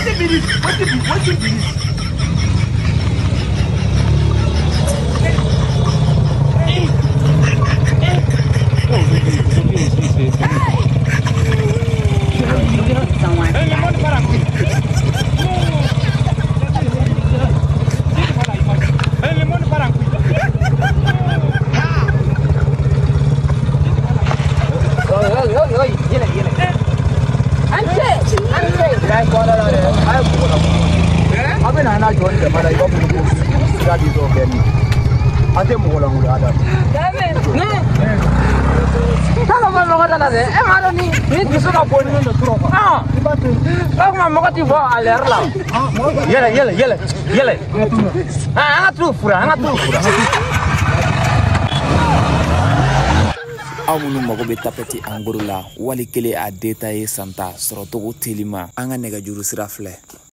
Wetin be this? Wetin be wetin be this? Yɛlɛ yɛlɛ yɛlɛ yɛlɛ. An ka t'u fura an ka t'u fura. Aw minnu mago bɛ tapɛti en gros la wali kelen a détaillé santa sɔrɔcogo telima an ka nɛgɛjuru sira filɛ.